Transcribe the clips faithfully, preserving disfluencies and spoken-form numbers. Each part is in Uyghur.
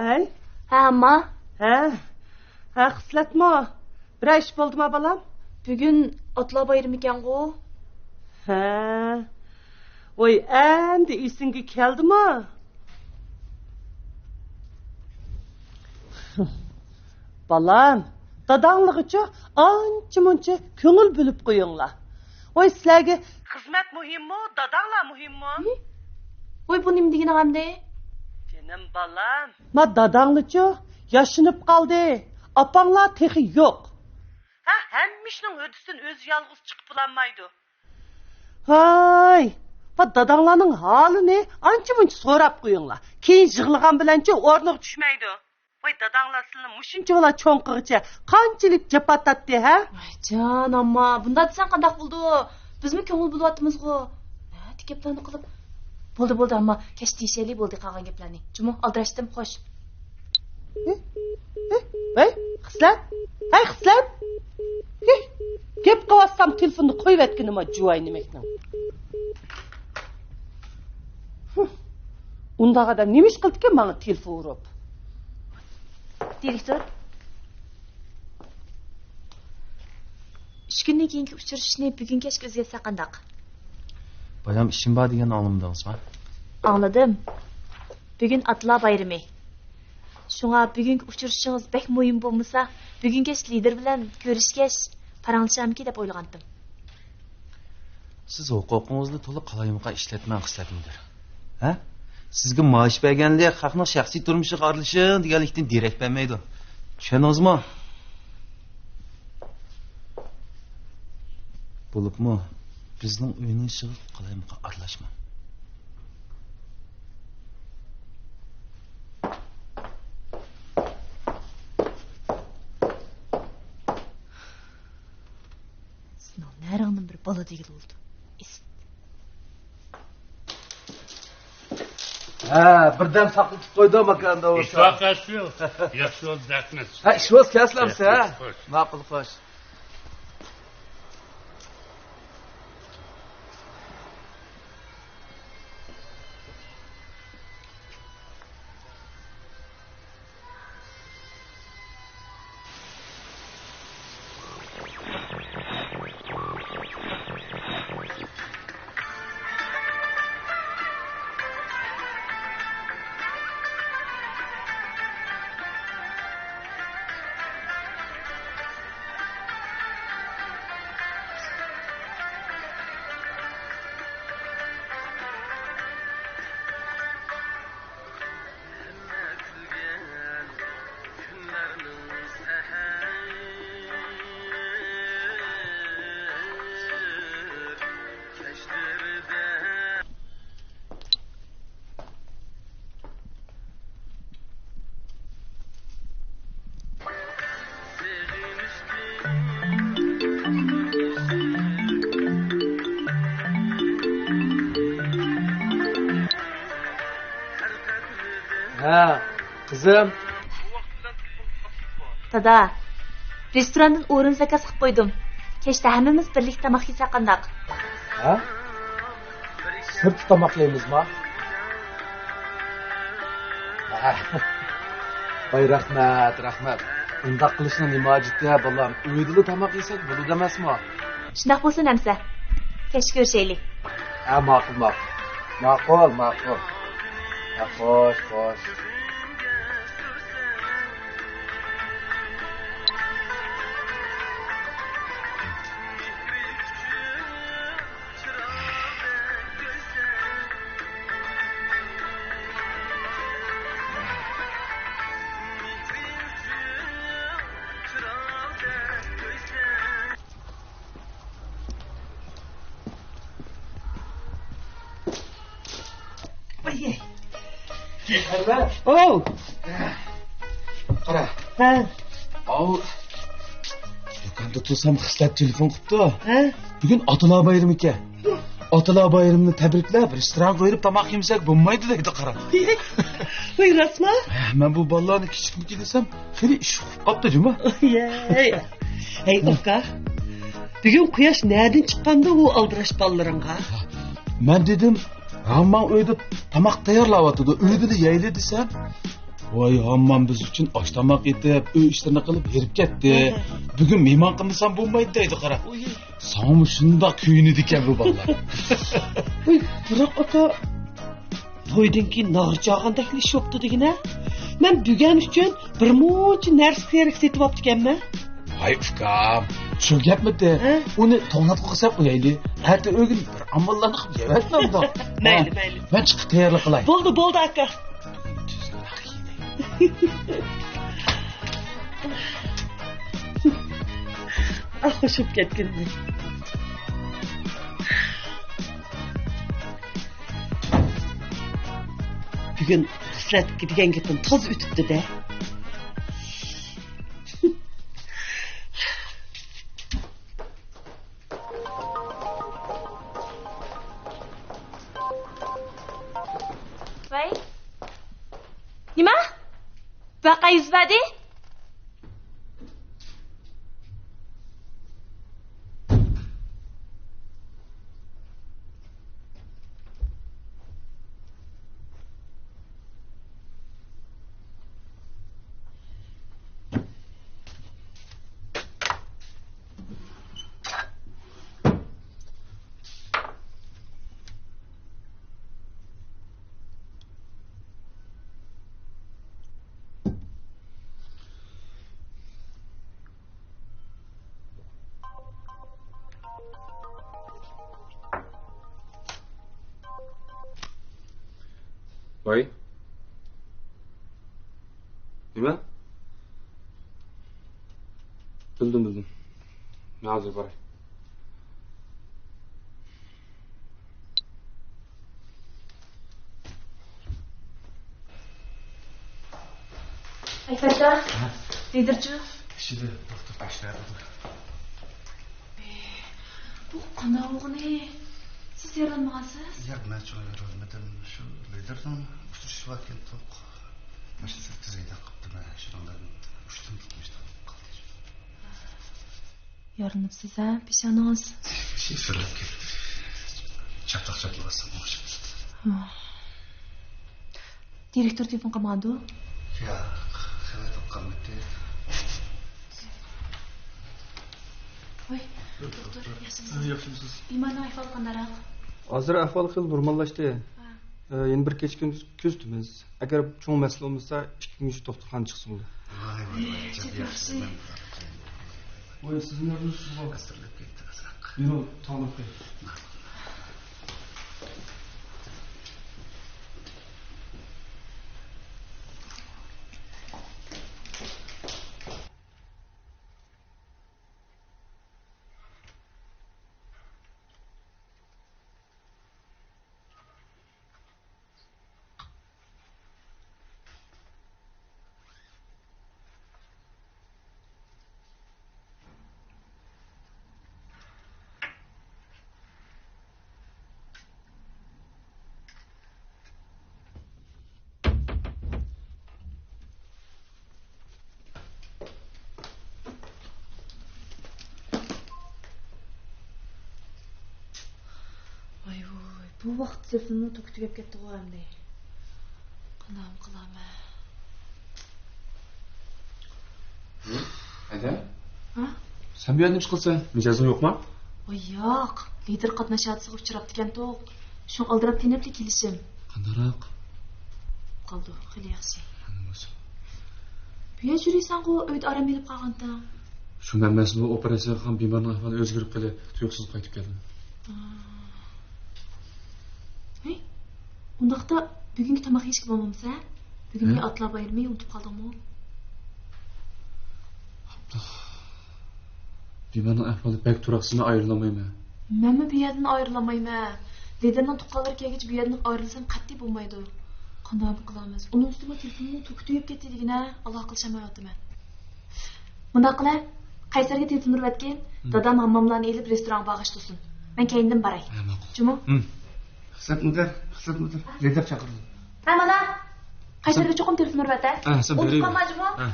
ھەي. ھە، ئامما. ھە. ھە، خىسلەتمۇ؟ بىرەر ئىش بولدىما، بالام؟ بۈگۈن ئاتىلار بايرىمىكەنغۇ. ھە. ۋاي، ئەمدى ئېسىڭگە كەلدىما؟ بالام، داداڭلىغىچۇ ئانچە-مۇنچە كۆڭۈل بۆلۈپ قويۇڭلار. ۋاي، سىلەرگە خىزمەت مۇھىممۇ، داداڭلار مۇھىممۇ؟ ھى؟ ۋاي، بۇ نېمە دېگىنىڭ ئەمدى؟ جېنىم بالام. ما داداڭلىچۇ ياشىنىپ قالدى. ئاپاڭلار تېخى يوق. ھە، ھەممە ئىشنىڭ ھۆددىسىدىن ئۆزى يالغۇز چىقىپ بولالمايدۇ. ھاي، ما داداڭلارنىڭ ھالىنى ئانچە-مۇنچە سوراپ قويۇڭلار. كېيىن يىغلىغان بىلەنچۇ ئورنىغا چۈشمەيدۇ. ۋاي، داداڭلار سىلىنى مۇشۇنچىۋالا چوڭ قىلغىچە قانچىلىك جاپا تارتتى، ھە؟ ۋاي جان ئامما، بۇنداق دېسەڭ قانداق بولىدۇ؟ بىزمۇ كۆڭۈل بۆلۈۋاتىمىزغۇ. نەدە گەپلەرنى قىلىپ. بولدى، بولدى ئامما، كەچتە دېيىشەيلى، بولدى قالغان گەپلەرنى. جۇمۇ، ئالدىراشتىم، خوش. ھەي، ھەي، ھەي، خىسلەت! ھەي، خىسلەت! ھەي، گەپ قىلىۋاتسام تېلېفوننى قويۇۋەتكىنىما جۇۋاي نېمەكنىڭ. ھىم، ئۇنداق ئادەم نېمە ئىش قىلىدىكەن ماڭا تېلېفون ئۇرۇپ؟ دىرېكتور، ئۈچ كۈندىن كېيىنكى ئۇچرىشىشنى بۈگۈن كەچكە ئۆزگەرتسەك قانداق؟ بايام ئىشىم بار دېگەننى ئاڭلىمىدىڭىزما؟ ئاڭلىدىم. بۈگۈن ئاتىلار بايرىمى. شۇڭا بۈگۈنكى ئۇچرىشىشىڭىز بەك مۇھىم بولمىسا، بۈگۈن كەچ لىدىر بىلەن كۆرۈشكەچ پاراڭلىشارمىكىن دەپ ئويلىغانتىم. سىز ھوقۇقىڭىزنى تولا قالايمىقان ئىشلەتمەڭ، خىسلەت مۇدىر. ھە؟ سىزگە مائاش بەرگەنلىك خەقنىڭ شەخسىي تۇرمۇشىغا ئارىلىشىڭ دېگەنلىكتىن دېرەك بەرمەيدۇ. چۈشەندىڭىزمۇ؟ بولۇپمۇ بىزنىڭ ئۆينىڭ ئىشىغا قالايمىقان ئارىلاشماڭ. سېنىڭ نەرىڭدىن بىر بالا دېگىلى بولىدۇ. ئىسىت. ھە، بىردەم ساقلىتىپ قويدۇم ئاكا، ئەمدى ئولتۇر. ئىتتىپاق ئاشۇ. ياخشى بولدى، رەھمەت. ھە، ئىش بولسا كەلسىلەمسىز، ھە؟ خوش. ماقۇل، خوش. ھە، قىزىم. دادا، رېستوراندىن ئورۇن زاكاز قىلىپ قويدۇم. كەچتە ھەممىمىز بىرلىكتە تاماق يېسەك قانداق؟ ھە؟ سىرتتا تاماق يەيمىزما؟ ھە. ۋاي، رەھمەت، رەھمەت. ئۇنداق قىلىشنىڭ نېمە ھاجىتى، ھە، بالام؟ ئۆيدىلا تاماق يېسەك بولىدۇ ئەمەسمۇ؟ شۇنداق بولسۇن ئەمىسە. كەچتە كۆرۈشەيلى. ھە، ماقۇل، ماقۇل. ماقۇل، ماقۇل. ھە، خوش، خوش. ئاي، ئاي. ئەنۋەر. ئوو. قارا. ھە. ئاۋۇ دۇكاندا تۇرسام، خىسلەت تېلېفون قىپتۇ. ھە؟ بۈگۈن ئاتىلار بايرىمىكەن. ئاتىلار بايرىمىنى تەبرىكلەپ، رېستورانغا بېرىپ تاماق يېمىسەك بولمايدۇ دەيدۇ، قارا. ۋاي، راستمۇ؟ ھە، مەن بۇ بالىلارنى كىچىكمىكىن دېسەم، خېلى ئىش ئۇقۇپ قاپتۇ جۇمۇ. ھەي، ھەي، ئاكا، بۈگۈن قۇياش نەدىن چىققاندۇ ئۇ ئالدىراش بالىلىرىڭغا؟ مەن دېدىم، ھامماڭ ئۆيدە تاماق تەييارلاۋاتىدۇ، ئۆيدىلا يەيلى دېسەم، ۋاي ھاممام بىز ئۈچۈن ئاش-تاماق ئېتىپ، ئۆي ئىشلىرىنى قىلىپ ھېرىپ كەتتى. بۈگۈن مېھمان قىلمىسام بولمايدۇ دەيدۇ قارا. ساڭىمۇ شۇنداق كۆيۈنىدىكەن بۇ بالىلار. ۋاي، بىراق ئاكا، تويدىن كېيىن ناغرا چاغاندەكلا ئىش بوپتۇ دېگىنە. مەن دۈگەن ئۈچۈن بىر مۇنچە نەرسە تېرىپ سېتىۋاپتىكەنمەن. ھاي ئۇكام، شۇ گەپمىدى؟ ھە؟ ئۇنى توڭلاتقۇغا سەپ قويايلى. ئەتە ئۆگۈن بىر ئاماللارنى قىلىپ يەۋەتمەمدۇ؟ مەيلى، ھە، مەيلى. مەن چىقىپ تەييارلىق قىلاي. بولدى، بولدى ئاكا. ئاھ، خوشۇپ كەتكىنىم. بۈگۈن ھەسرەتكە دېگەن گېپىم تازا ئۆتۈپتۇ-دە. ۋەي. نېمە؟ ۋەقە يۈز بەردى؟ ۋاي. نېمە؟ بىلدىم، بىلدىم. مەن ھازىر باراي. ئەي پەتتاھ، ھە؟ لىدىرچۇ؟ ئىچىدە دوختۇر تەكشۈرۈۋاتىدۇ. ئى، بۇ قانداق بولغىنى؟ سىز يارىلانمىغانسىز؟ ياق، مەن چوڭ يارىلانمىدىم. شۇ لىدىرنىڭ ئۇچرىشىۋاتقان توق ماشىنىسى تېز ھەيدەپ قاپتۇ، مەن شۇنىڭ بىلەن ئۇچتۇم، كېتىشتە قالدى. يارىلىنىپسىز ھە، پېشانىڭىز؟ شۇ سۈرۈلۈپ كەتتى. چاتاق چاتلىۋاتسام ئوڭشىمىز. ھا. دىرېكتور تېلېفون قىلمايدۇ؟ ياق، خەۋەر تاپقانمىدى. ۋاي، دوختۇر، ياخشىمۇسىز؟ ياخشىمۇسىز؟ بىمارنىڭ ئەھۋالى قانداقراق؟ ھازىر ئەھۋالى خېلى نورماللاشتى. ھا. ئە، يەنە بىر كېچە كۈندۈز كۆزىتىمىز. ئەگەر چوڭ مەسىلە بولمىسا، ئىككى كۈنگىچە دوختۇرخانىدىن چىقسا بولىدۇ. ۋاي، ۋاي، ۋاي، جەپ ياخشى. ۋاي، سىزنى ياردىمىڭىز بار. ھەسرەتلەپ كەتتى، ئازراق. يۈرۈڭ، تاڭلاپ قوياي. ۋاي ۋۇي، بۇ ۋاقىتتا تېلېفوننىڭ توكى تۈگەپ كەتتىغۇ ئەمدى. قانداقمۇ قىلامەن؟ ھەدە؟ ھە؟ سەن بۇ يەردە نېمە ئىش قىلىسەن؟ مىجەزىڭ يوقما؟ ۋاي ياق، لىدىر قاتناش ھادىسىسىگە ئۇچراپتىكەنتۇق. شۇڭا ئالدىراپ تېنەپلا كېلىشىم. قانداقراق؟ قالدى، خېلى ياخشى. ئانا بولسۇن. بۇ يەردە يۈرۈيسەنغۇ، ئۆيدە ئارام ئېلىپ قالغانتىڭ. شۇ مەن مەسىلە بۇ ئوپېراتسىيە قىلغان بىمارنىڭ ئەھۋالى ئۆزگىرىپ قېلىپ، تۇيۇقسىز قايتىپ كەلدىم. ھەي، ئۇنداقتا بۈگۈنكى تاماق يېيىشكە بولمامسەن؟ بۈگۈن ھە؟ ئاتلار بايرىمى، ئۇنتۇپ قالدىڭمۇ؟ بىمارنىڭ ئەھۋالى بەك تۇراقسىز، مەن ئايرىلالمايمەن. مەنمۇ بۇ يەردىن ئايرىلالمايمەن. لىدىرنىڭ تۇغقانلىرى كەلگۈچە بۇ يەردىن ئايرىلسام قەتئىي بولمايدۇ. قانداقمۇ قىلىمىز؟ ئۇنىڭ ئۈستىگە تېلېفونمۇ توكى تۈگەپ كەتتى دېگىنە، ئالاقىلىشالمايۋاتىمەن. مۇنداق قىلە، قەيسەرگە تېلېفون ئۇرۇۋەتكىن، ھىم. دادام ھامماملارنى ئېلىپ رېستورانغا بارغاچ تۇرسۇن. مەن كەينىدىن باراي. ھە، ماقۇل. جۇمۇ؟ ھىم. خىزمەت مۇدىر، خىزمەت مۇدىر، لىدىر چاقىرىدۇ. ھە، مانا. قەيسەرگە چوقۇم تېلېفون ئۇرۇۋەت، ھە. ھە، سەن ئۇنتۇپ بېرىۋېرىڭ. قالما، جۇمۇ؟ ھە.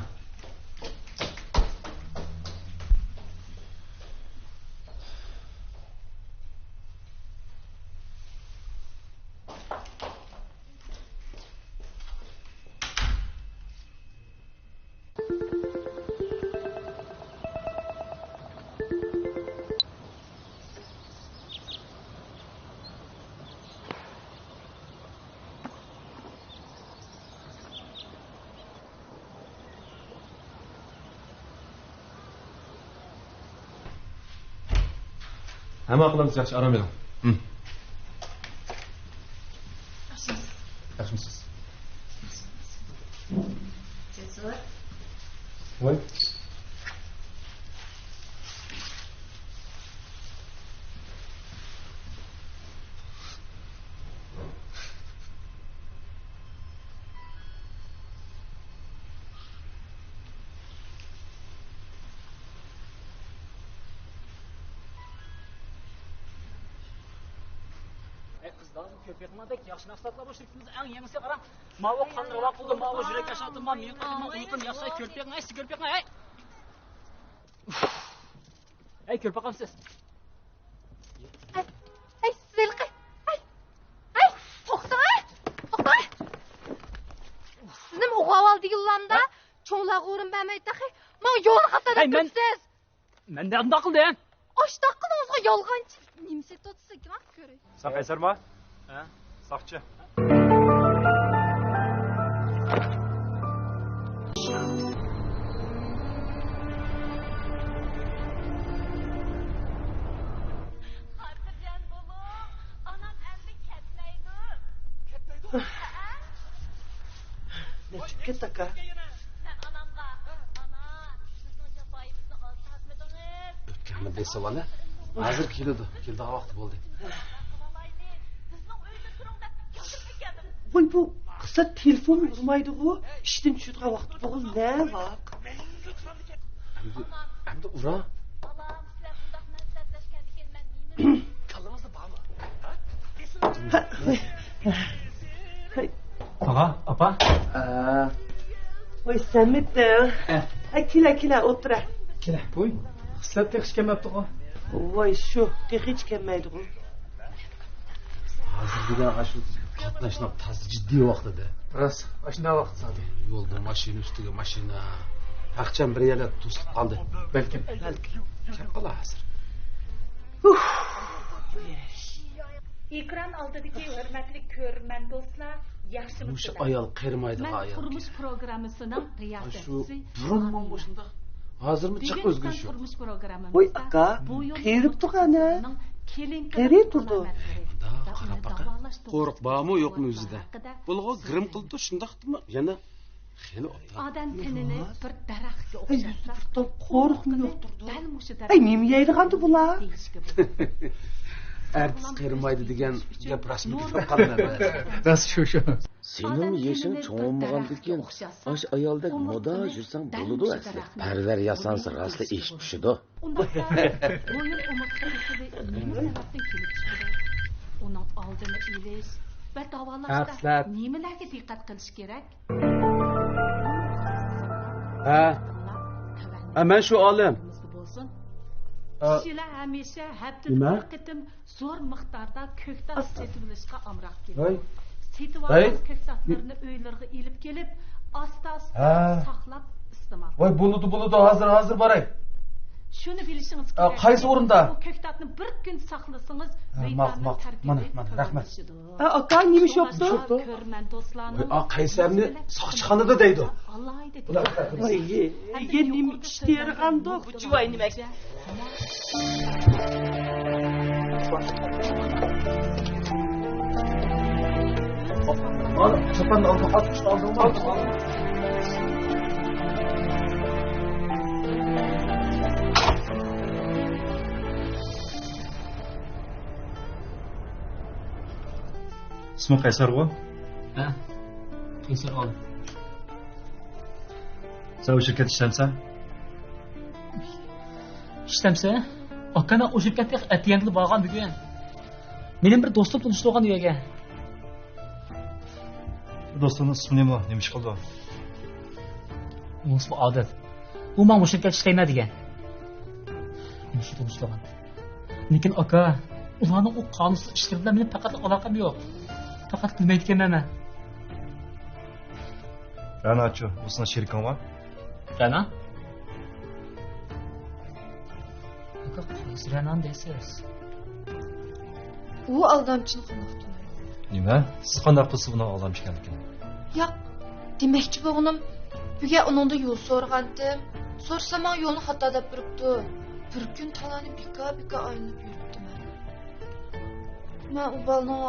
ھەممە قىلىمىز، ياخشى، ئارام ئېلىڭ. ھىم. ياخشىمۇسىز؟ ۋاي. ئەي قىزلار، كۆرۈپ بېقىڭلار، بەك ياخشى مەھسۇلاتلار بۇ شىركىتىمىز، ئەڭ يېڭىسى، قاراڭ. ماۋۇ قاندۇرغان قىلدى، ماۋۇ يۈرەك ئاشاتتى، ماۋۇ مېڭە قىلدى، ماۋۇ ئۇيقۇم ياخشى، كۆرۈپ بېقىڭ، ئەي، سىز كۆرۈپ بېقىڭ، ئەي. ئەي، كۆرۈپ باقامسىز؟ ئەي، ئەي، سىز ھېلىقى، ئەي، ئەي، توختاڭ، ئەي، توختاڭ، ئەي. سىزنىمۇ ئوغۇۋال دېگىنلامدا، چوڭلارغا ئورۇن بەرمەي تېخى، ماڭا يولنى خاتا دەپ تۇرۇپسىز. مەن نېمانداق قىلدىم؟ ئاشتاق قىلدىڭىزغۇ، يالغانچى. نېمە سېتىۋاتىسىز، كىڭ كۆرەي. ساق قەيسەرما؟ ھە؟ ساقچى. خاتىرجەم بولۇڭ، ئانام ئەمدى كەتمەيدۇ. كەتمەيدۇ؟ ھە؟ نەچچە كەتتى، ئاكا؟ مەن ئانامغا، ئانا، سىزنىڭ جاپايىڭىزنى ئاز تارتمىدىڭىز. ئۆتكەننى بېسىۋالە. ھازىر كېلىدۇ. كېلىدىغان ۋاقتى بولدى. بىزنىڭ ئۆيدە تۇرۇڭ دەپ ياقتۇرماي كەلدىم. ۋاي، بۇ قىزلار تېلېفون ئۇرمايدىغۇ. ئىشتىن چۈشىدىغان ۋاقتى بولغىلى نە ۋاق. ئەمدى، ئەمدى ئۇرا. بالام، سىلەر بۇنداق مەسلىھەتلەشكەندىكىن مەن نېمە؟ كاللىڭىزدا بارمۇ؟ ھە؟ ھەي. ئاغا، ئاپا. ئە. ۋاي، سەنمىتىڭ؟ ئە. ھە، كېلە، كېلە، ئولتۇرە. كېلە. ۋوي، خىسلەت تېخىچە كەلمەپتىغۇ. ۋاي، شۇ، تېخىچە كەلمەيدىغۇ. ھازىر دېگەن ئاشۇ قاتناشنىڭ تازا جىددىي ۋاقتىدا. راست، ئاشۇنداق ۋاقىت زادى. يولدا ماشىنا ئۈستىگە ماشىنا. ھەقچان بىر يەردە توسۇلۇپ قالدى. بەلكىم. بەلكىم. كەپ قالا ھازىر. ئېكران ئالدىدىكى ھۆرمەتلىك كۆرۈرمەن دوستلار، ياخشىمۇسىلەر؟ مۇشۇ ئايال قېرىمايدىغان ئايال. مەن تۇرمۇش پروگراممىسىنىڭ رىياسەتچىسى ئامىنە. بۇرۇنمۇ مۇشۇنداق. ھازىرمۇ جىق ئۆزگىرىش يوق. ۋوي ئاكا، قېرىپ تۇرغانە. قېرى تۇرىدۇ. مۇنداق قاراپ باقە. قورۇق بارمۇ يوقمۇ ئۆزىدە؟ بولغۇ گىرىم قىلىدۇ شۇنداقتىمۇ يەنە. خېلى ئوبدان. ئادەم تېنىنى بىر دەرەخكە ئوخشاتسا، قورۇقمۇ يوقتۇردۇ. دەل مۇشۇ دەرەخ. ئەي، نېمە يەيدىغاندۇ بۇلار؟ ئەرتىس قېرىمايدۇ دېگەن گەپ راستمىكىن دەپ قالدىم. راست، شۇ، شۇ. سېنىڭ يېشىڭ چوڭ بولمىغاندىكىن، ئاشۇ ئايالدەك مودا يۈرسەڭ بولىدۇ ئەسلى. پەرۋەر ياسانسا راستلا ئېشىپ چۈشىدۇ. ئۇنداقتا بويۇن ئومۇرتقا كېسىلى نېمە سەۋەبتىن كېلىپ چىقىدۇ؟ ئۇنىڭ ئالدىنى ئېلىش ۋە داۋالاشتا نېمىلەرگە دىققەت قىلىش كېرەك؟ ھە. ھە، مەن شۇ ئالىم. كىشىلەر ھەمىشە ھەپتىدە بىر قېتىم زور مىقداردا كۆكتات سېتىۋېلىشقا ئامراق كېلىدۇ. سېتىۋالغان كۆكتاتلىرىنى ئۆيلىرىگە ئېلىپ كېلىپ، ئاستا-ئاستا ساقلاپ ئىستېمال قىلىدۇ. ۋاي، بولىدۇ، بولىدۇ، ھازىر، ھازىر باراي. شۇنى بىلىشىڭىز كېرەك، قايسى ئورۇندا؟ بۇ كۆكتاتنى بىر كۈن ساقلىسىڭىز، ۋىتامىن تەركىبى كۆپىيىشىدۇ. ھە، ئاكا، نېمە ئىش بوپتۇ؟ ۋاي، ئا، قەيسەرنى ساقچىخانىدا دەيدۇ. ۋاي، نېمە ئىش تېرىغاندۇ بۇ جۇۋاي نېمە؟ مانا، چاپاننى ئالدىڭ، ئاچقۇچنى ئالدىڭمۇ؟ ئىسمىڭ قەيسەرغۇ؟ ھە، قەيسەر ئالىم. سەن ئۇ شىركەتتە ئىشلەمسەن؟ ئىشلەمسە؟ ئاكا، مەن ئۇ شىركەتكە ئەتىگەندىلا بارغان بۈگۈن. مېنىڭ بىر دوستۇم تونۇشتۇرغان ئۇ يەرگە. دوستۇڭنىڭ ئىسمى نېمە؟ نېمە ئىش قىلىدۇ؟ ئۇنىڭ ئىسمى ئادىل. ئۇ ماڭا مۇشۇ يەرگە ئىشلەيمەن دېگەن. مۇشۇ تونۇشتۇرغان. لېكىن ئاكا، ئۇلارنىڭ ئۇ قانۇنسىز ئىشلىرى بىلەن مېنىڭ پەقەت ئالاقەم يوق. پەقەت بىلمەيدىكەنمەن مەن. رەناچۇ، ئۇ سېنىڭ شېرىكىڭ بار؟ رەنا؟ ئاكا، قايسى رەنانى دەيسىز؟ ئۇ ئالدامچىنى قانداق تونۇيدۇ؟ نېمە؟ سىز قانداق قىلسا ئۇنىڭ ئالدامچى ئىكەنلىكىنى؟ ياق، دېمەكچى بولغىنىم، بۈگۈن ئۇنىڭدىن يول سورىغانتىم. سورىسام ماڭا يولنى خاتا دەپ بېرىپتۇ. بىر كۈن تالاينى بىكار-بىكار ئايلىنىپ يۈرۈپتىمەن. مەن ئۇ بالىنىڭ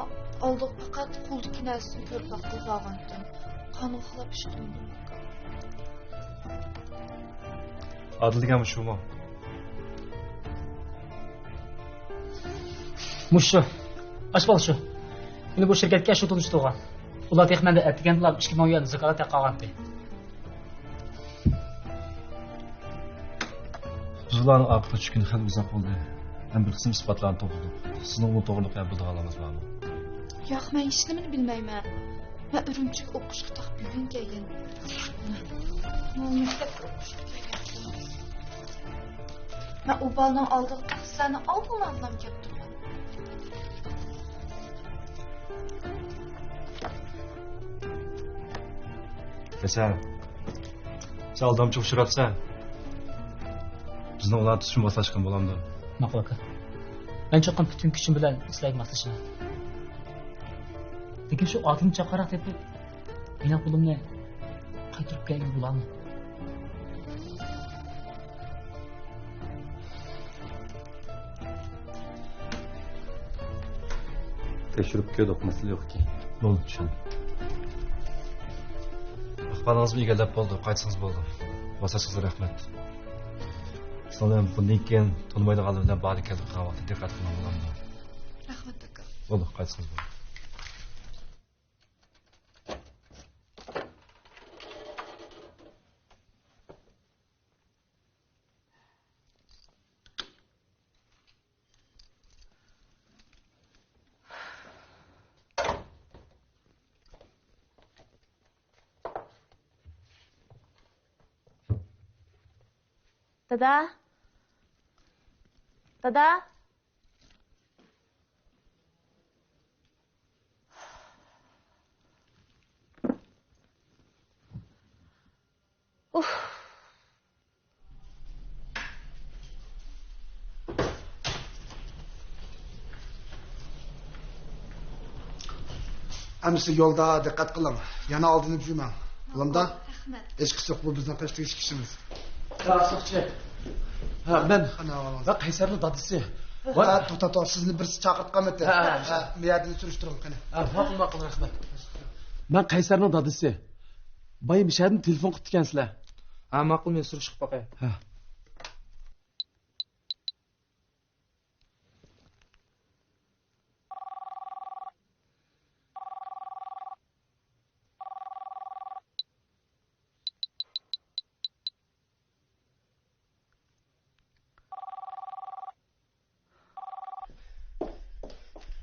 ئالدىغا پەقەت قولىدىكى نەرسىنى كۆرۈپ باققىلى بارغانتىم. قانۇنغا خىلاپ ئىش قىلمىدىم. ئادىل دېگەن شۇمۇ؟ مۇشۇ. ئاش بالا شۇ. مېنى بۇ شىركەتكە شۇ تونۇشتۇرغان. ئۇلار تېخى مەندىن ئەتىگەندىلا ئىككى مىڭ يۈەن زاكالەت ھەققى ئالغانتى. بىز ئۇلارنىڭ ئارقىغا چۈشكىلى خېلى ئۇزاق بولدى. ھەم بىر قىسىم ئىسپاتلارنى توپلىدۇق. سىزنىڭ ئۇنى توغرىلىق ھەل بىلىدىغانلىرىڭىز بارمۇ؟ ياق، مەن ھېچنېمىنى بىلمەيمەن. مەن ئۈرۈمچىگە ئوقۇشقا تېخى بۈگۈن كەلگەن. مەن مەكتەپكە ئوقۇشقا كەلگەن. مەن ئۇ بالىنىڭ ئالدىغا تېخى سىلەرنىڭ ئالدىڭلاردىلا كەپ تۇرغان. ھەسەن، سەن ئالدامچىغا ئۇچراپسەن. بىزنىڭ ئۇلارنى تۇتۇشنى ماسلاشقىن بولامدۇ؟ ماقۇل ئاكا. مەن چوقۇم پۈتۈن كۈچۈم بىلەن سىلەرگە ماسلىشىمەن. لېكىن شۇ ئادىلنى چاققانراق تېپىپ، مېنىڭ پۇلۇمنى قايتۇرۇپ بەرگىلى بولامدۇ؟ تەكشۈرۈپ كۆردۇق، مەسىلە يوقكەن. بولدى، چۈشەندىم. ئىقبالىڭىزمۇ ئىگىلەپ بولدى، قايتسىڭىز بولدى. ماسلاشقىڭىزغا رەھمەت. سىڭلىم، بۇندىن كېيىن تونۇمايدىغانلار بىلەن باردا كەلدى قىلغان ۋاقىتتا دىققەت قىلماڭ، بولامدۇ؟ رەھمەت ئاكا. بولدى، قايتسىڭىز بولدى. دادا. دادا. ئۇھ. ئەمىسە يولدا دىققەت قىلىڭ. يەنە ئالدىنىپ يۈرمەڭ. بولامدا؟ رەھمەت. ھېچقىسى يوق، بۇ بىزنىڭ قېشىدىكى ئىش كىشىمىز. ھە، ساقچى. ھە، مەن. قېنى ئەھۋالىڭىز؟ ھە، قەيسەرنىڭ دادىسى. ھە، توختا، توختا، سىزنى بىرسى چاقىرىپ قالمىدى. ھە، ھە، ھە. مۇ يەردىن سۈرۈشتۈرۈڭ، قېنى. ھە، ماقۇل، ماقۇل، رەھمەت. مەن قەيسەرنىڭ دادىسى. بايا مۇشۇ يەردىن تېلېفون قىلىپتىكەنسىلەر. ھە، ماقۇل، مەن سۈرۈشتۈرۈپ باقاي. ھە.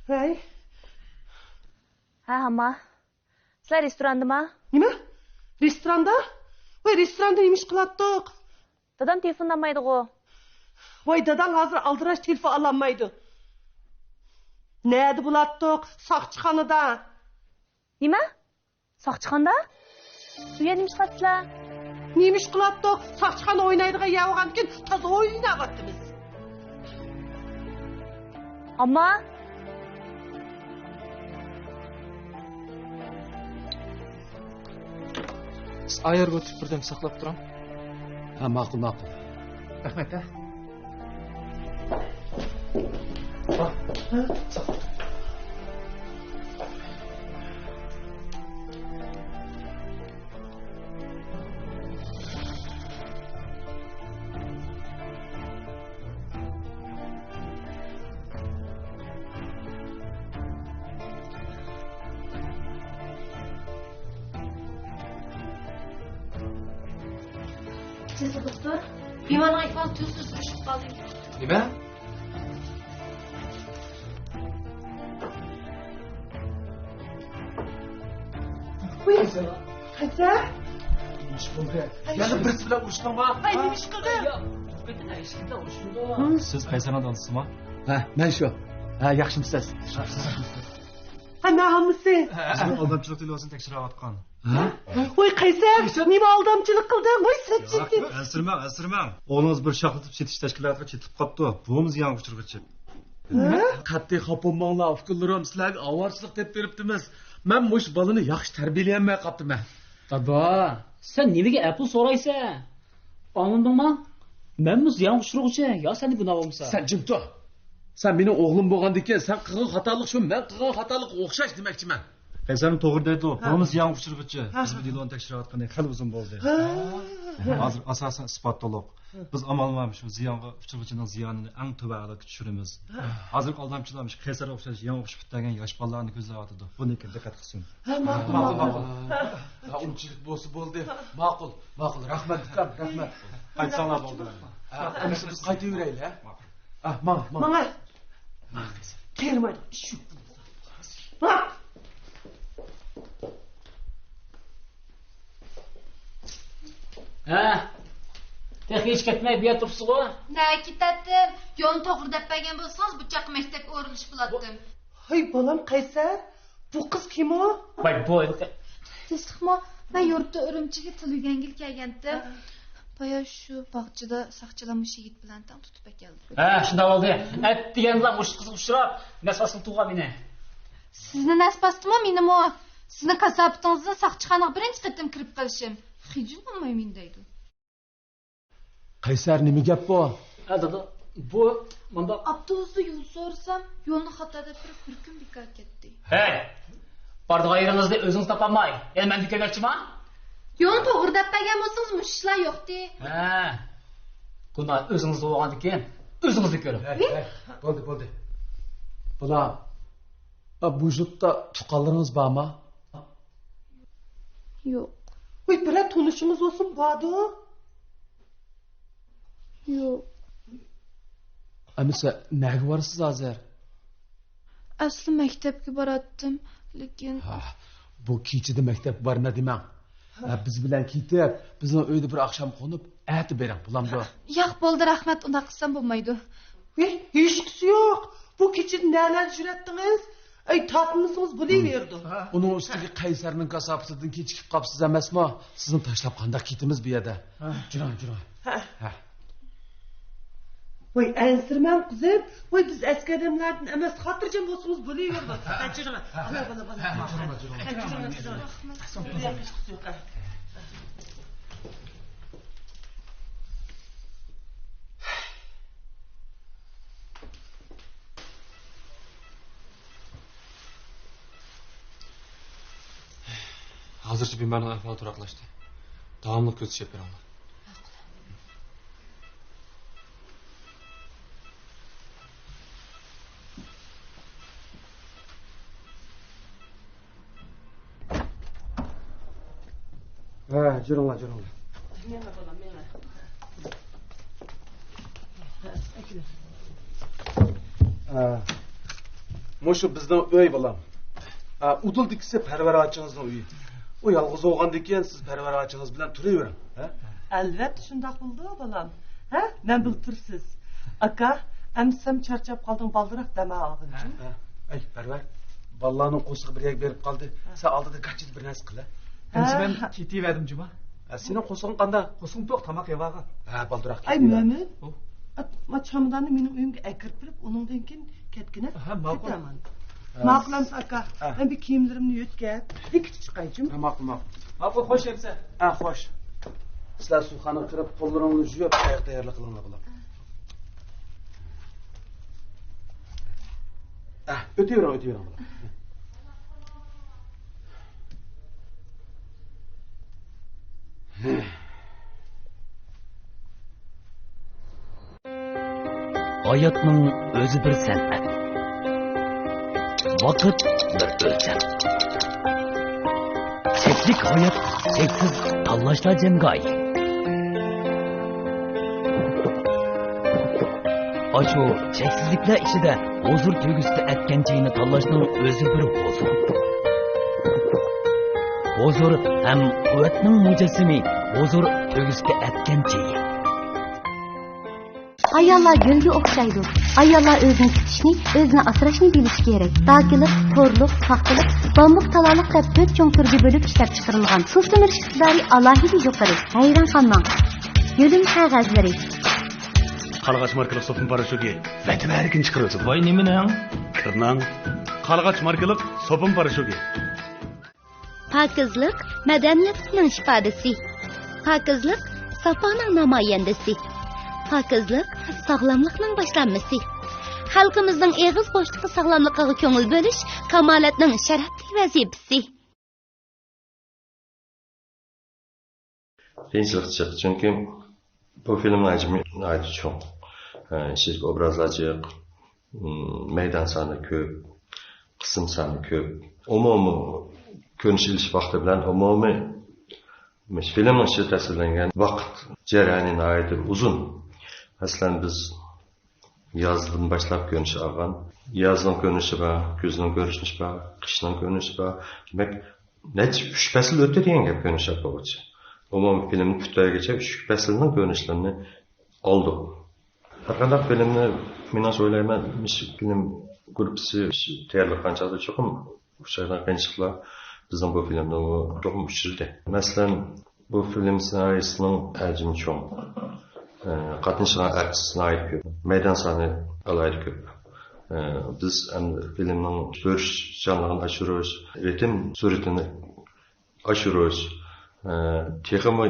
ۋەي. ھە، ھاما. سىلەر رېستوراندىما؟ نېمە؟ رېستوراندا؟ ۋاي، رېستوراندا نېمە ئىش قىلاتتۇق؟ دادام تېلېفون ئالمايدىغۇ. ۋاي، داداڭ ھازىر ئالدىراش، تېلېفون ئالالمايدۇ. نەدە بولاتتۇق؟ ساقچىخانىدا. نېمە؟ ساقچىخانىدا؟ بۇ يەردە نېمە ئىش قىلاتسىلەر؟ نېمە ئىش قىلاتتۇق؟ ساقچىخانا ئوينايدىغان يەر بولغاندىكىن تازا ئويناۋاتىمىز. ئامما؟ سىز ئايرىغا ئۆتۈپ بىردەم ساقلاپ تۇرۇڭ. ھە، ماقۇل، ماقۇل. رەھمەت، ھە. سىز دوختۇر، بىمارنىڭ ئەھۋالى تۈرسىز سۈرۈشۈپ قالدى. نېمە؟ قەيسەر؟ نېمە ئىش بولدى؟ يەنە بىرسى بىلەن ئۇرۇشتۇڭما؟ ھەي، نېمە ئىش قىلدىڭ؟ سىز قەيسەرنىڭ دادىسىما؟ ھە، مەن شۇ. ھە، ياخشىمۇسىز؟ ھە، مەن ھاممىسى. بىزنىڭ ئالدامچىلىق دېلوسىنى تەكشۈرۈۋاتقان. ھە؟ ۋاي قەيسەر، نېمە ئالدامچىلىق قىلدىڭ؟ ۋاي سەت. ئەنسىرىمەڭ، ئەنسىرىمەڭ. ئوغلىڭىز بىر شاخلىتىپ سېتىش تەشكىلاتىغا چېتىپ قاپتۇ. بۇمۇ زىيانغا ئۇچرىغۇچى. قەتئىي خاپا بولماڭلار، ئۇكىلىرىم، سىلەرگە ئاۋارىچىلىك دەپ بېرىپتىمىز. مەن مۇشۇ بالىنى ياخشى تەربىيەلىيەلمەي قاپتىمەن. دادا، سەن نېمىگە ئەپۇ سورايسەن؟ ئاڭلىدىڭما؟ مەنمۇ زىيانغا ئۇچرىغۇچى، يا سەندە گۇناھ بولمىسا. سەن جىم تۇر. سەن مېنىڭ ئوغلۇم بولغاندىكىن، سەن قىلغان خاتالىق شۇ مەن قىلغان خاتالىققا ئوخشاش دېمەكچىمەن. قەيسەرمۇ توغرا دەيدۇ. ھە. بۇمۇ زىيانغا ئۇچرىغۇچى. ھە. بىز بۇ دېلونى تەكشۈرۈۋاتقىلى خېلى ئۇزۇن بولدى. ھە. ھازىر ئاساسەن ئىسپات تولۇق. ھە. بىز ئامال بار شۇ زىيانغا ئۇچرىغۇچىنىڭ زىيانىنى ئەڭ تۆۋەن ھالەتكە چۈشۈرىمىز. ھە. ھازىرقى ئالدامچىلار مۇشۇ قەيسەرگە ئوخشاش يېڭى ئوقۇش پۈتتۈرگەن ياش بالىلارنى كۆزلەۋاتىدۇ. بۇنىڭكىگە دىققەت قىلسۇن. ھە، ماقۇل، ماقۇل، ماقۇل. ماقۇل. ھە، ئۇنچىلىك بولسا بولدى. ماقۇل، ماقۇل. رەھمەت، ئۇكام، رەھمەت. قايتساڭلار بولدى. ھە، ئەمىسە بىز قايتىۋېرەيلى، ھە؟ ھە، ماڭ، ماڭ. ماڭا. كىرمەيدۇ، ئىش يوق. ھە. ھە، تېخى ھېچ كەتمەي بۇ يەردە تۇرۇپسىزغۇ؟ نەگە كېتەتتىم؟ يولنى توغرا دەپ بەرگەن بولسىڭىز، بۇ چاغقا مەكتەپكە ئورۇنلىشىپ بولاتتىم. ھەي، بالام قەيسەر، بۇ قىز كىم ئۇ؟ ۋاي، بۇ ھېلىقى. تۇتۇشلۇقمۇ؟ مەن يۇرتتا ئۈرۈمچىگە تىل ئۆگەنگىلى كەلگەنتىم. ھە. بايا شۇ باغچىدا ساقچىلار مۇشۇ يىگىت بىلەن تەڭ تۇتۇپ ئەكەلدى. ھە، شۇنداق بولدى. ئەتىگەندىلا مۇشۇ قىزغا ئۇچراپ، نەس پاس قىلىپ تۇرغان مېنى. سىزنى نەس باستىمۇ، مېنىمۇ؟ سىزنىڭ كاساپىتىڭىزدىن ساقچىخانىغا بىرىنچى قېتىم كىرىپ قېلىشىم. خىجىل بولماي مېنى دەيدۇ. قەيسەر، نېمە گەپ بۇ؟ ھە، دادا، بۇ مۇنداق. ئاپتوبۇستا يول سورىسام، يولنى خاتا دەپ بېرىپ، بىر كۈن بىكار كەتتى. ھەي، بارىدىغان يېرىڭىزنى ئۆزىڭىز تاپالماي، يەنە مەندىن كۆرمەكچىما؟ يولنى توغرا دەپ بەرگەن بولسىڭىز، مۇشۇ ئىشلار يوقتى. ھە، گۇناھ ئۆزىڭىزدە بولغاندىكىن، ئۆزىڭىزنى كۆرۈڭ. ھەي، ھەي، بولدى، بولدى. بۇلار، بۇ يۇرتتا تۇغقانلىرىڭىز بارمۇ؟ يوق. ۋاي، بىرەر تونۇشىڭىز بولسىمۇ باردۇ؟ يوق. ئەمىسە، نەگە بارىسىز ھازىر؟ ئەسلى مەكتەپكە باراتتىم، لېكىن. ھا، بۇ كېچىدە مەكتەپكە بارىمەن دېمەڭ. ھە، بىز بىلەن كېتىپ، بىزنىڭ ئۆيدە بىر ئاخشام قونۇپ، ئەتە بېرىڭ، بولامدۇ؟ ياق، بولدى، رەھمەت، ئۇنداق قىلسام بولمايدۇ. ھېي، ھېچقىسى يوق. بۇ كېچىدە نەلەردە يۈرەتتىڭىز؟ ئەي، تارتمىسىڭىز بولۇۋېرىدۇ. ھە. ئۇنىڭ ئۈستىگە قەيسەرنىڭ كاساپىتىدىن كېچىكىپ قاپسىز ئەمەسمۇ؟ سىزنى تاشلاپ قانداق كېتىمىز بۇ يەردە؟ ھە. جۈرۈڭ، جۈرۈڭ. ھە. ھە. ۋاي، ئەنسىرىمەڭ قىزىم. ۋاي، بىز ئەسكى ئادەملەردىن ئەمەس، خاتىرجەم بولسىڭىز بولۇۋېرىدۇ. ھە. ھە، جۈرۈڭ. ھە. بالا، بالا، بالا. ھە، جۈرۈڭ، جۈرۈڭ. ھە، جۈرۈڭ، جۈرۈڭ. ھازىرچە بىمارنىڭ ئەھۋالى تۇراقلاشتى. داۋاملىق كۆزىتىش ئېلىپ بېرىڭلار. ھە، جۈرۈڭلار، جۈرۈڭلار. مېڭە، بالام، مېڭە. ھە. مۇشۇ بىزنىڭ ئۆي، بالام. ھە، ئۇدۇلدىكىسى پەرۋەر ئاچىڭىزنىڭ ئۆيى. ئۇ يالغۇز بولغاندىكىن سىز پەرۋەر ئاچىڭىز بىلەن تۇرۇۋېرىڭ، ھە؟ ئەلۋەتتە شۇنداق بولىدۇ، بالام. ھە؟ مەن بىلىپ تۇرسىز. ئاكا، ئەمسەم چارچاپ قالدىڭ، بالدۇراق دەم ئالغىنچۇ. ھە، ھە. ئەي، پەرۋەر، بالىلارنىڭ قورسىقى بىر يەرگە بېرىپ قالدى. ھە. سەن ئالدىدا گاچىدا بىر نەرسە قىل، ھە؟ ھە. ئەمسە مەن كېتىۋەردىم جۇما. ھە، سېنىڭ قورسىقىڭ قانداق؟ قورسىقىم توق، تاماق يەۋالغان. ھە، بالدۇراق ئەي، كېتىۋەر. مۆمىن. ئو. ئات، ما چاماداننى مېنىڭ ئۆيۈمگە ئەكىرىپ بېرىپ، ئۇنىڭدىن كېيىن كەتكىنە. ھە، ماقۇل. كېتەمەن. ھە. ماقۇل ئەمسە ئاكا. ھە. مەن بىر كىيىملىرىمنى يۆتكەپ، بىر كېتىپ چىقايچۇ. ھە، ماقۇل، ماقۇل. ماقۇل، خوش ئەمسە. ھە، خوش. سىلەر سۇخانىغا كىرىپ، قوللىرىڭلارنى يۇيۇپ، ئاياق تەييارلىق قىلىڭلار، بالام. ھە، ئۆتۈۋېرىڭ، ئۆتۈۋېرىڭ، بالام. ھاياتنىڭ ئۆزى بىر سەنئەت. ۋاقىت بىر ئۆلچەم. چەكلىك ھايات، چەكسىز تاللاشلار جەمگاھى. ئاشۇ چەكسىزلىكلەر ئىچىدە ھۇزۇر تۆگىسىدە ئەتكەن چېيىنى تاللاشنىڭ ئۆزى بىر ھۇزۇر. ھۇزۇر ھەم قۇۋۋەتنىڭ مۇجەسسىمى، ھۇزۇر تۆگىسىدە ئەتكەن چېيى. ئاياللار گۈلگە ئوخشايدۇ. ئاياللار ئۆزىنى تۇتۇشنى، ئۆزىنى ئاسراشنى بىلىشى كېرەك. داكىلىق، تورلۇق، پاختىلىق، بامبۇك، تالالىق دەپ تۆت چوڭ تۈرگە بۆلۈپ ئىشلەپچىقىرىلغان. سۇ سۈمۈرۈش ئىقتىدارى ئالاھىدە يۇقىرى. ھەيران قالماڭ. يۆلىمە قەغەزلىرى. قارلىغاچ ماركىلىق سوپۇن پاراشوكى ۋەتىۋەرگىنى چىقىرىۋېتىدۇ. ۋاي، نېمىنىڭ؟ كىرناڭ. قارلىغاچ ماركىلىق سوپۇن پاراشوكى. پاكىزلىق مەدەنىيەتلىكنىڭ ئىپادىسى. پاكىزلىق ساپانىڭ نامايەندىسى. پاكىزلىق ساغلاملىقنىڭ باشلانمىسى. خەلقىمىزنىڭ ئېغىز بوشلۇقى ساغلاملىقىغا كۆڭۈل بۆلۈش كامالەتنىڭ شەرەپلىك ۋەزىپىسى. قىيىنچىلىق جىق، چۈنكى بۇ فىلىمنىڭ ھەجمى ناھايىتى چوڭ. ئىچىدىكى ئوبرازلار جىق، مەيدان سانى كۆپ، قىسىم سانى كۆپ. ئومۇمىي كۆرۈنۈش ئېلىش ۋاقتى بىلەن ئومۇمىي فىلىمنىڭ ئىچىدە تەسۋىرلەنگەن ۋاقىت جەريانى ناھايىتى ئۇزۇن. مەسىلەن، بىز يازدىن باشلاپ كۆرۈنۈش ئالغان. يازنىڭ كۆرۈنۈشى بار، كۈزنىڭ كۆرۈنۈشى بار، قىشنىڭ كۆرۈنۈشى بار. دېمەك، نەچچە، ئۈچ پەسىل ئۆتتى دېگەن گەپ كۆرۈنۈش ئالغۇچە. ئومۇمىي فىلىمنى پۈتتۈرگىچە ئۈچ پەسىلنىڭ كۆرۈنۈشلىرىنى ئالدۇق. ھەرقانداق فىلىمنى، مېنىڭچە ئويلايمەن، مۇشۇ فىلىم گۇرۇپپىسى تەييارلىغان چاغدا چوقۇم ئۇچرايدىغان قىيىنچىلىقلار بىزنىڭ بۇ فىلىمدىمۇ چوقۇم ئۇچرىدى. مەسىلەن، بۇ فىلىم سېنارىيىسىنىڭ ھەجمى چوڭ. ئە، قاتنىشىدىغان ئارتىس ناھايىتى كۆپ. مەيدان سانى ئالاھىدە كۆپ. ئە، بىز ئەمدى فىلىمنىڭ كۆرۈشچانلىقىنى ئاشۇرۇش، رىتىم سۈرئىتىنى ئاشۇرۇش، ئە، تېخىمۇ،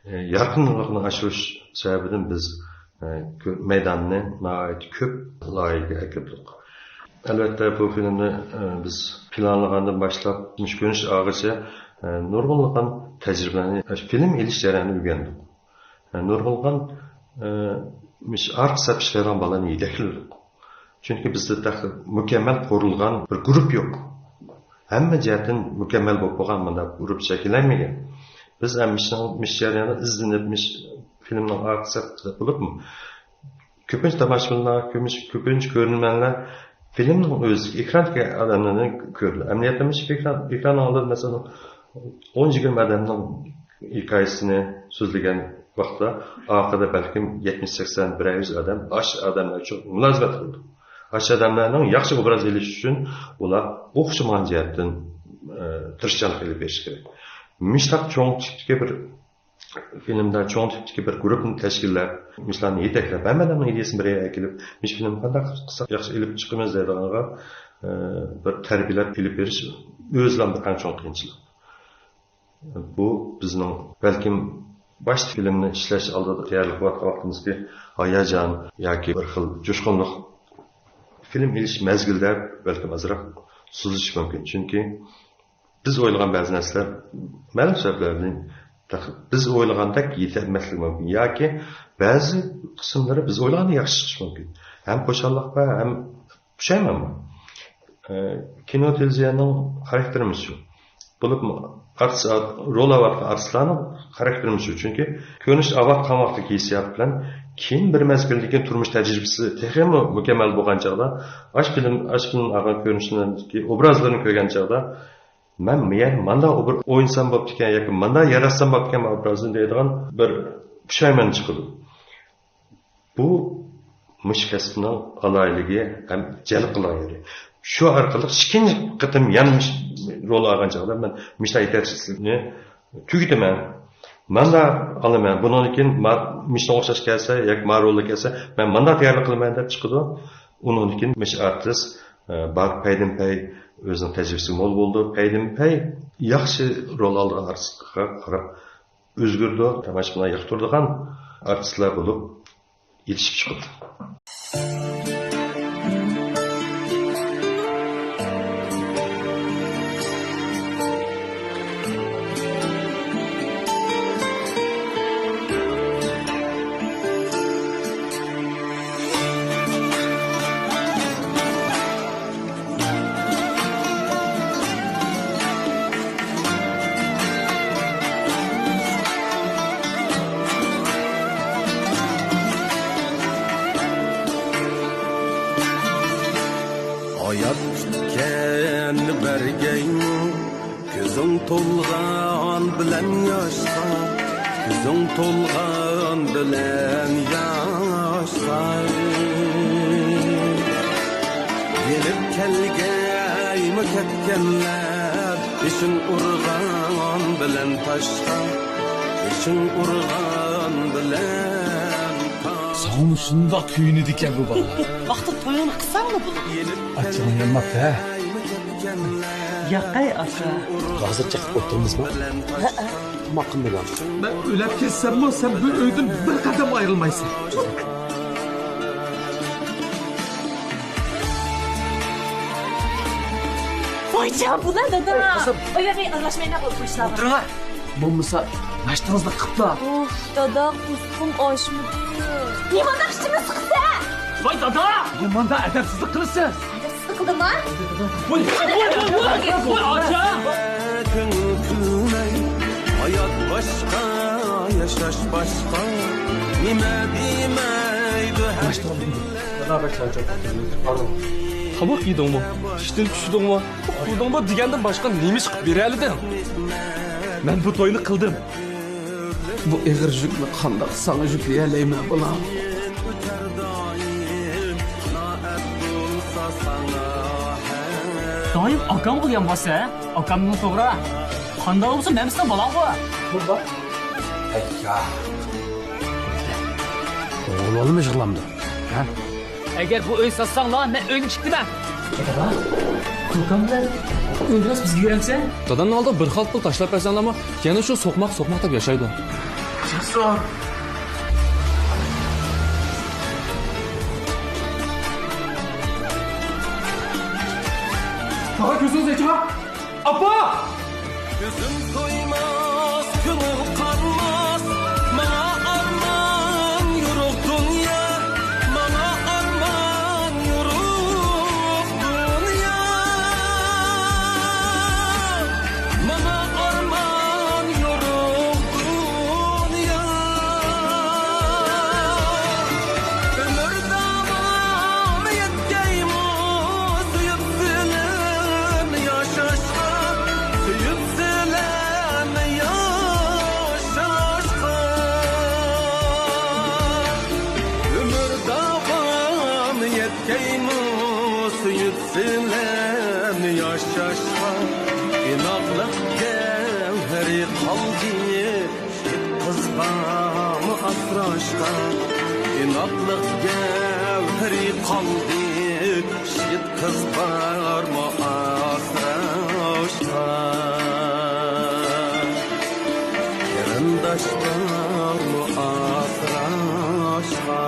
ئە، يارقىنلىقىنى ئاشۇرۇش سەۋەبىدىن بىز، ئە، كۆ-، مەيداننى ناھايىتى كۆپ لايىھەگە ئەكىردۇق. ئەلۋەتتە، بۇ فىلىمنى، ئە، بىز پىلانلىغاندىن باشلاپ، مۇشۇ كۆرۈنۈش ئالغىچە، ئە، نۇرغۇنلىغان تەجرىبىلەرنى، ئە، فىلىم ئېلىش جەريانىدا ئۆگەندۇق. ئە، نۇرغۇنلىغان، ئە، مۇشۇ ئارتىس سەپ ئىشلەيدىغان بالىلارنى يېتەكلىدۇق. چۈنكى بىزدە تېخى مۇكەممەل قۇرۇلغان بىر گۇرۇپپا يوق. ھەممە جەھەتتىن مۇكەممەل بولۇپ بولغان مۇنداق گۇرۇپپا شەكىللەنمىگەن. بىز ھەم مۇشۇنىڭ، مۇشۇ جەرياندا ئىزدىنىپ، مۇشۇ فىلىمنىڭ ئارقىسى بولۇپمۇ، كۆپىنچە تاماشىبىنلار، كۆپىنچە، كۆپىنچە كۆرۈرمەنلەر فىلىمنىڭ ئۆزىدىكى ئېكراندىكى ئادەملەرنى كۆرىدۇ. ئەمەلىيەتتە مۇشۇ ئېكران، ئېكران ئالدىدا، مەسىلەن، ئون يىگىرمە ئادەمنىڭ ھېكايىسىنى سۆزلىگەن ۋاقىتتا، ئارقىدا بەلكىم يەتمىش سەكسەن، بىرەر يۈز ئادەم، ئاشۇ ئادەملەر ئۈچۈن مۇلازىمەت قىلىدۇ. ئاشۇ ئادەملەرنىڭ ياخشى ئوبراز ئېلىش ئۈچۈن ئۇلار ئوخشىمىغان جەھەتتىن، ئە، تىرىشچانلىق ئېلىپ بېرىشى كېرەك. مۇشۇنداق چوڭ تىپتىكى بىر فىلىمدا، چوڭ تىپتىكى بىر گۇرۇپپىنى تەشكىللەپ، مۇشۇلارنى يېتەكلەپ، ھەممىلەرنىڭ ئىدىيەسىنى بىر يەرگە ئەكېلىپ، مۇشۇ فىلىمنى قانداق قىلساق ياخشى ئېلىپ چىقىمىز دەيدىغانغا، ئە، بىر تەربىيەلەپ ئېلىپ بېرىش ئۆزىلا بىر ئەڭ چوڭ قىيىنچىلىق. بۇ بىزنىڭ بەلكىم باشتا فىلىمنى ئىشلەش ئالدىدا تەييارلىق قىلىۋاتقان ۋاقتىمىزدىكى ھاياجان ياكى بىر خىل جۇشقۇنلۇق. فىلىم ئېلىش مەزگىلىدە بەلكىم ئازراق سوزۇلۇشى مۇمكىن. چۈنكى بىز ئويلىغان بەزى نەرسىلەر مەلۇم سەۋەبلەردىن تېخى بىز ئويلىغاندەك يېتەلمەسلىكى مۇمكىن ياكى بەزى قىسىملىرى بىز ئويلىغاندىن ياخشى چىقىشى مۇمكىن. ھەم خۇشاللىق بار، ھەم پۇشايمانمۇ. ئە، كىنو، تېلېۋىزىيەنىڭ خاراكتېرىمۇ شۇ. بولۇپمۇ ئارتىس، رول ئاۋاتقان ئارتىسلارنىڭ خاراكتېرىمۇ شۇ. چۈنكى كۆرۈنۈش ئاۋاتقان ۋاقىتتىكى ھېسسىيات بىلەن كېيىن بىر مەزگىلدىن كېيىن تۇرمۇش تەجرىبىسى تېخىمۇ مۇكەممەل بولغان چاغدا، ئاش فىلىم، ئاش فىلىم ئالغان كۆرۈنۈشلەردىكى ئوبرازلىرىنى كۆرگەن چاغدا، مەن يەنە مانداق ئوبر-، ئوينىسام بوپتىكەن ياكى مانداق ياراتسام بوپتىكەن مەن ئوبرازنى دەيدىغان بىر پۇشايمان چىقىدۇ. بۇ مۇشۇ كەسىپنىڭ ئالاھىدىلىكى ھەم جەلپ قىلىدىغان يېرى. شۇ ئارقىلىق ئىككىنچى قېتىم يەنە مۇشۇ رول ئالغان چاغدا مەن مۇشۇنداق يېتەكچىلىكنى تۈگىتىمەن. مانداق ئالىمەن. بۇنىڭدىن كېيىن ما-، مۇشۇنىڭغا ئوخشاش كەلسە ياكى ما رولدا كەلسە، مەن مانداق تەييارلىق قىلىمەن دەپ چىقىدۇ. ئۇنىڭدىن كېيىن مۇشۇ ئارتىس، ئە، بار پەيدىنپەي ئۆزىنىڭ تەجرىبىسى مول بولىدۇ. پەيدىنپەي ياخشى رول ئالىدىغان ئارتىسقا قاراپ ئۆزگىرىدۇ، تاماشىبىنلار ياقتۇرىدىغان ئارتىسلار بولۇپ يېتىشىپ چىقىدۇ. ھايات كۈتكەن بەرگەيمۇ، كۆزۈڭ تولغان بىلەن ياشقا، كۆزۈڭ تولغان بىلەن ياشقا. يېنىپ كەلگەيمۇ كەتكەنلەر، بېشىڭ ئۇرغان بىلەن تاشقا، بېشىڭ ئۇرغان بىلەن تاشقا. ساڭىمۇ شۇنداق كۆيۈنىدىكەن بۇ بالىلار. ۋاقتىدا تويۇڭنى قىلساڭلا بولىدۇ. ئاچچىقىڭ يانماپتۇ ھە؟ ياقەي ئاكا. ھازىر چېقىپ ئولتۇرىمىزمۇ؟ ھەئە. تاماق قىلمىدىڭ. مەن ئۆلۈپ كەتسەممۇ سەن بۇ ئۆيدىن بىر قەدەم ئايرىلمايسەن. ئاجا، بۇلار دادا. ئاي، قىزىم. ئاياغى ئارىلاشمايلا قويۇشلار. ئولتۇرۇڭلار. بولمىسا، ناشتىڭىزنى قىپلا. ئۇف، دادا، قورسىقىم ئاچمىدى. نېمانداق ئىچىمنى سىقىسەن؟ ۋاي دادا! نېمانداق ئەدەپسىزلىك قىلىسىز؟ ئەدەپسىزلىك قىلدىمما؟ ۋاي، ۋاي، ۋاي، ۋاي، ۋاي، ئاچا! كۆڭۈل كۈلمەي، ھايات باشقا، ياشاش باشقا، نېمە دېمەيدۇ ھەر كۈنلەر. تاماق يېدىڭمۇ؟ ئىشتىن چۈشتۈڭمۇ؟ ئۇخلىدىڭمۇ دېگەندىن باشقا نېمە ئىش قىلىپ بېرەلىدىڭ؟ مەن بۇ توينى قىلدىم. بۇ ئېغىر يۈكنى قانداق ساڭا يۈكلىيەلەيمەن، بالام؟ دائىم ئاكامغا دېگەن بولسا، ئاكامنىڭ توغرا. قانداق بولسا مەن سېنىڭ بالاڭغۇ. ئوغۇل بالىمۇ يىغلامدۇ؟ ھە؟ ئەگەر بۇ ئۆي ساتساڭلار، مەن ئۆيدىن چىقتىمەن. دادا، ئۇكام بىلەن ئۆيدىن بىزگە بېرەمسەن؟ دادامنىڭ ئالدىغا بىر خال پۇل تاشلاپ بەرسەڭلارمۇ، يەنە شۇ سوقماق، سوقماق دەپ ياشايدۇ. تاغا، كۆزىڭىزنى ئېچىڭا! ئاپا! كۆزۈم تويماس، كۆڭۈل قانماس، ماڭا ئارمان يورۇق دۇنيا، ماڭا ئارمان يورۇق دۇنيا، ماڭا ئارمان يورۇق دۇنيا. ئۆمۈر داۋامى يەتكەيمۇ سۆيۈپ سىلەن ياشاشقا، سۆيۈپ سىلەن ياشاشقا. ئۆمۈر داۋامى يەتكەيمۇ سۆيۈپ سىلەن ياشاشقا. ئىناقلىق گەۋھىرى قالدى، يىگىت قىز بارمۇ ئاسراشقا؟ ئىناقلىق گەۋھىرى قالدى، يىگىت قىز بارمۇ ئاسراشقا؟ قېرىنداش بارمۇ ئاسراشقا؟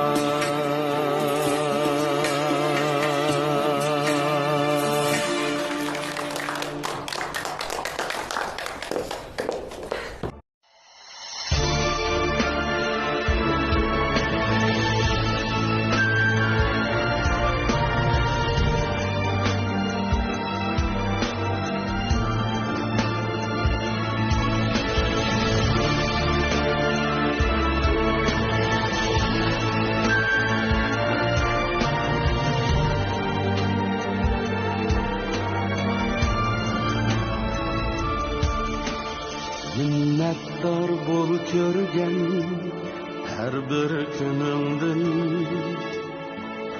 مىننەتدار بول كۆرگەن ھەر بىر كۈنۈڭدىن،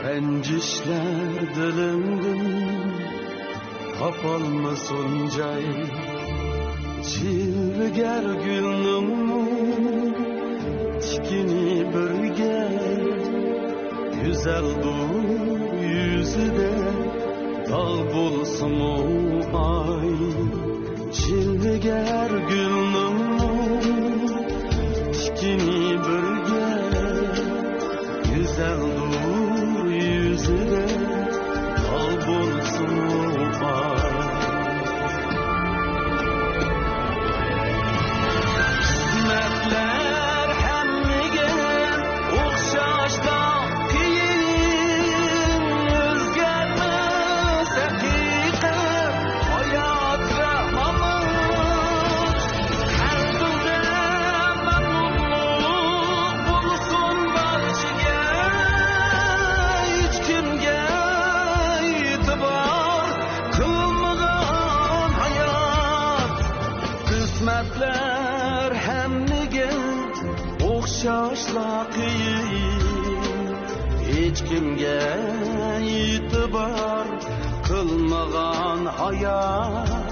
رەنجىشلەر دىلىڭدىن تاپالمىسۇن جاي. جىلۋىگەر گۈلنىڭمۇ تىكىنى بىرگە، گۈزەلدۇر يۈزىدە داغ بولسىمۇ ئاي. جىلۋىگەر گۈلنىڭمۇ تىكىنى بىرگە، گۈزەلدۇر يۈزىدە داغ بولسىمۇ ئاي. قىسمەتلەر ھەممىگە ئوخشاشلا قىيىن، ئۆزگەرمەس ھەقىقەت ھايات ۋە مامات. ھەر تۈردە مەمنۇنلۇق بولسۇن بارچىگە، ھېچكىمگە ئېتىبار قىلمىغان ھايات. قىسمەتلەر ھەممىگە ئوخشاشلا قىيىن، ھېچكىمگە ئېتىبار قىلمىغان ھايات.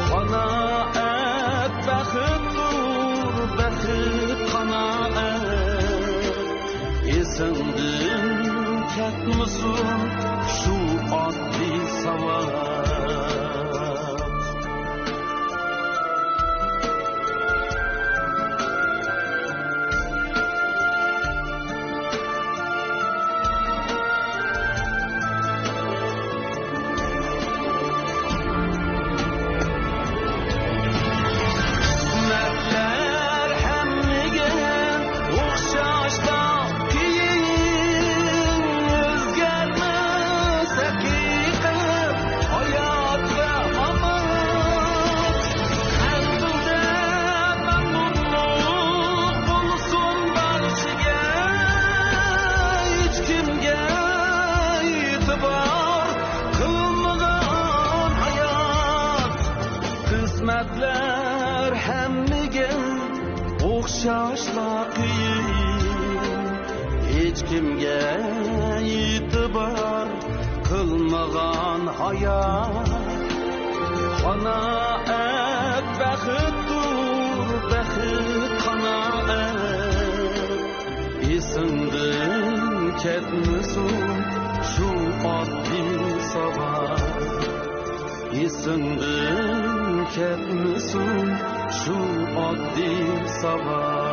قانائەت بەختتۇر، بەخت قانائەت. ئېسىڭدىن كەتمىسۇن شۇ ئاددىي ساۋات. ھېچكىمگە ئېتىبار قىلمىغان ھايات، قانائەت بەختتۇر، بەخت قانائەت. ئېسىڭدىن كەتمىسۇن شۇ ئاددىي ساۋاق، ئېسىڭدىن كەتمىسۇن شۇ ئاددىي ساۋاق.